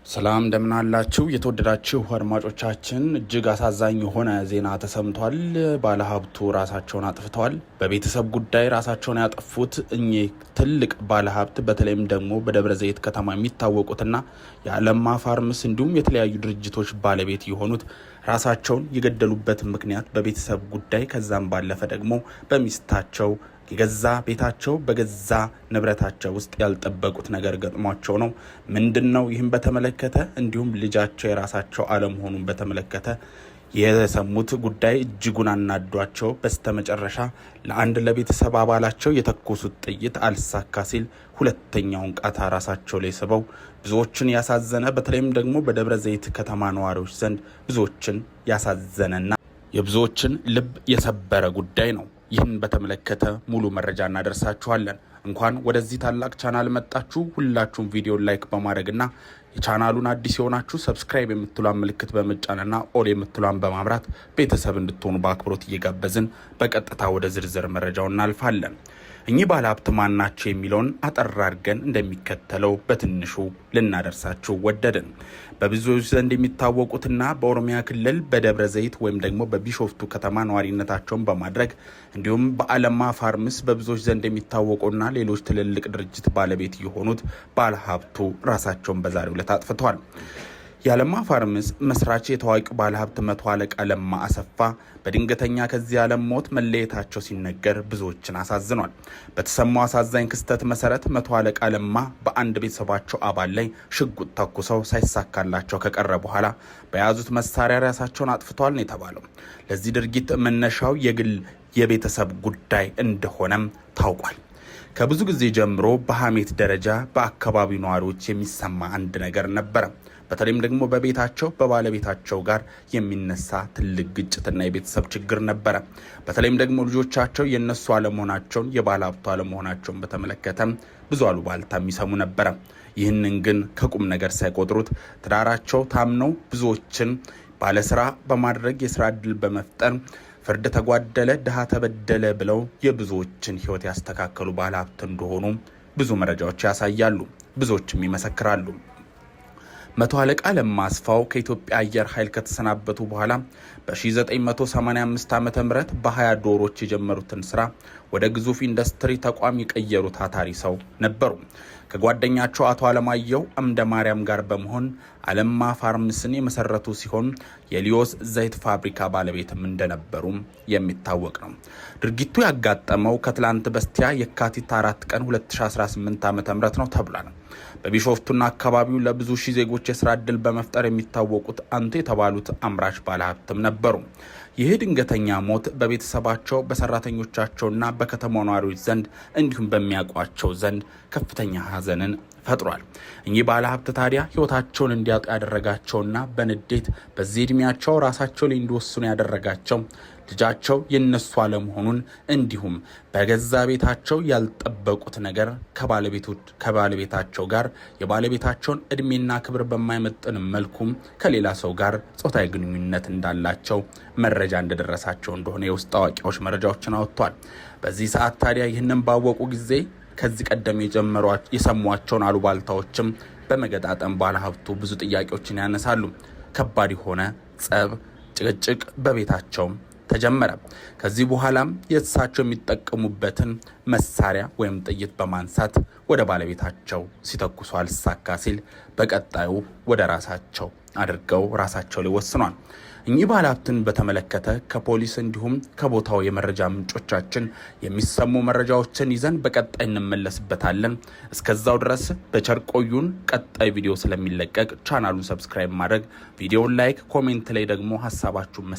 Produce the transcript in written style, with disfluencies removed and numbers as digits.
ሰላም እንደምናላችሁ የተወደዳችሁ አድማጮቻችን፣ እጅግ አሳዛኝ የሆነ ዜና ተሰምቷል። ባለሀብቱ ራሳቸውን አጥፍተዋል። በቤተሰብ ጉዳይ ራሳቸውን ያጠፉት እኚህ ትልቅ ባለሀብት በተለይም ደግሞ በደብረ ዘይት ከተማ የሚታወቁትና የአለማ ፋርምስ እንዲሁም የተለያዩ ድርጅቶች ባለቤት የሆኑት ራሳቸውን የገደሉበት ምክንያት በቤተሰብ ጉዳይ ከዛም ባለፈ ደግሞ በሚስታቸው የገዛ ቤታቸው በገዛ ንብረታቸው ውስጥ ያልጠበቁት ነገር ገጥሟቸው ነው። ምንድን ነው? ይህም በተመለከተ እንዲሁም ልጃቸው የራሳቸው አለመሆኑን በተመለከተ የሰሙት ጉዳይ እጅጉን አናዷቸው በስተመጨረሻ ለአንድ ለቤተሰብ አባላቸው የተኮሱት ጥይት አልሳካ ሲል ሁለተኛውን ቃታ ራሳቸው ላይ ስበው ብዙዎችን ያሳዘነ፣ በተለይም ደግሞ በደብረ ዘይት ከተማ ነዋሪዎች ዘንድ ብዙዎችን ያሳዘነና የብዙዎችን ልብ የሰበረ ጉዳይ ነው። ይህን በተመለከተ ሙሉ መረጃ እናደርሳችኋለን። እንኳን ወደዚህ ታላቅ ቻናል መጣችሁ። ሁላችሁም ቪዲዮን like በማድረግና የቻናሉን አዲስ የሆናችሁ subscribe የምትሏን ምልክት በመጫንና all የምትሏን በማብራት ቤተሰብ እንድትሆኑ በአክብሮት እየጋበዝን በቀጥታ ወደ ዝርዝር መረጃው እናልፋለን። እኚህ ባለሀብት ማን ናቸው የሚለውን አጠር አድርገን እንደሚከተለው በትንሹ ልናደርሳችሁ ወደድን። በብዙዎች ዘንድ የሚታወቁትና በኦሮሚያ ክልል በደብረ ዘይት ወይም ደግሞ በቢሾፍቱ ከተማ ነዋሪነታቸውን በማድረግ እንዲሁም በአለማ ፋርምስ በብዙዎች ዘንድ የሚታወቁና ሌሎች ትልልቅ ድርጅት ባለቤት የሆኑት ባለሀብቱ ራሳቸውን በዛሬው ዕለት አጥፍተዋል። የአለማ ፋርምስ መስራች የታዋቂው ባለሀብት መቶ አለቃ ለማ አሰፋ በድንገተኛ ከዚህ ዓለም ሞት መለየታቸው ሲነገር ብዙዎችን አሳዝኗል። በተሰማው አሳዛኝ ክስተት መሰረት መቶ አለቃ ለማ በአንድ ቤተሰባቸው አባል ላይ ሽጉጥ ተኩሰው ሳይሳካላቸው ከቀረ በኋላ በያዙት መሳሪያ ራሳቸውን አጥፍተዋል ነው የተባለው። ለዚህ ድርጊት መነሻው የግል የቤተሰብ ጉዳይ እንደሆነም ታውቋል። ከብዙ ጊዜ ጀምሮ በሐሜት ደረጃ በአካባቢው ነዋሪዎች የሚሰማ አንድ ነገር ነበረ። በተለይም ደግሞ በቤታቸው በባለቤታቸው ጋር የሚነሳ ትልቅ ግጭትና የቤተሰብ ችግር ነበረ። በተለይም ደግሞ ልጆቻቸው የእነሱ አለመሆናቸውን፣ የባለ ሀብቱ አለመሆናቸውን በተመለከተ ብዙ አሉባልታ የሚሰሙ ነበረ። ይህንን ግን ከቁም ነገር ሳይቆጥሩት ትዳራቸው ታምነው ብዙዎችን ባለስራ በማድረግ የስራ እድል በመፍጠር ፍርድ ተጓደለ፣ ድሃ ተበደለ ብለው የብዙዎችን ሕይወት ያስተካከሉ ባለሀብት እንደሆኑ ብዙ መረጃዎች ያሳያሉ፣ ብዙዎችም ይመሰክራሉ። መቶ አለቃ ለማ አስፋው ከኢትዮጵያ አየር ኃይል ከተሰናበቱ በኋላ በ1985 ዓ ም በ20 ዶሮች የጀመሩትን ስራ ወደ ግዙፍ ኢንዱስትሪ ተቋም የቀየሩ ታታሪ ሰው ነበሩ። ከጓደኛቸው አቶ አለማየሁ አምደ ማርያም ጋር በመሆን አለማ ፋርምስን የመሰረቱ ሲሆን የሊዮስ ዘይት ፋብሪካ ባለቤትም እንደነበሩ የሚታወቅ ነው። ድርጊቱ ያጋጠመው ከትላንት በስቲያ የካቲት 4 ቀን 2018 ዓ ም ነው ተብሏል። በቢሾፍቱና አካባቢው ለብዙ ሺህ ዜጎች የስራ ዕድል በመፍጠር የሚታወቁት አንቱ የተባሉት አምራች ባለሀብትም ነበሩ። ይህ ድንገተኛ ሞት በቤተሰባቸው፣ በሰራተኞቻቸውና በከተማው ነዋሪዎች ዘንድ እንዲሁም በሚያውቋቸው ዘንድ ከፍተኛ ሐዘንን ፈጥሯል። እኚህ ባለሀብት ታዲያ ሕይወታቸውን እንዲያጡ ያደረጋቸውና በንዴት በዚህ ዕድሜያቸው ራሳቸው ላይ እንዲወስኑ ያደረጋቸው ልጃቸው የነሱ አለመሆኑን እንዲሁም በገዛ ቤታቸው ያልጠበቁት ነገር ከባለቤታቸው ጋር የባለቤታቸውን እድሜና ክብር በማይመጥን መልኩም ከሌላ ሰው ጋር ጾታዊ ግንኙነት እንዳላቸው መረጃ እንደደረሳቸው እንደሆነ የውስጥ አዋቂዎች መረጃዎችን አወጥቷል። በዚህ ሰዓት ታዲያ ይህንን ባወቁ ጊዜ ከዚህ ቀደም የሰሟቸውን አሉባልታዎችም በመገጣጠም ባለሀብቱ ብዙ ጥያቄዎችን ያነሳሉ። ከባድ የሆነ ጸብ፣ ጭቅጭቅ በቤታቸውም ተጀመረ። ከዚህ በኋላም የእሳቸው የሚጠቀሙበትን መሳሪያ ወይም ጥይት በማንሳት ወደ ባለቤታቸው ሲተኩሱ አልሳካ ሲል በቀጣዩ ወደ ራሳቸው አድርገው ራሳቸው ላይ ወስኗል። እኚህ ባለሀብትን በተመለከተ ከፖሊስ እንዲሁም ከቦታው የመረጃ ምንጮቻችን የሚሰሙ መረጃዎችን ይዘን በቀጣይ እንመለስበታለን። እስከዛው ድረስ በቸር ቆዩን። ቀጣይ ቪዲዮ ስለሚለቀቅ ቻናሉን subscribe ማድረግ፣ ቪዲዮውን like፣ comment ላይ ደግሞ ሀሳባችሁን መስጠት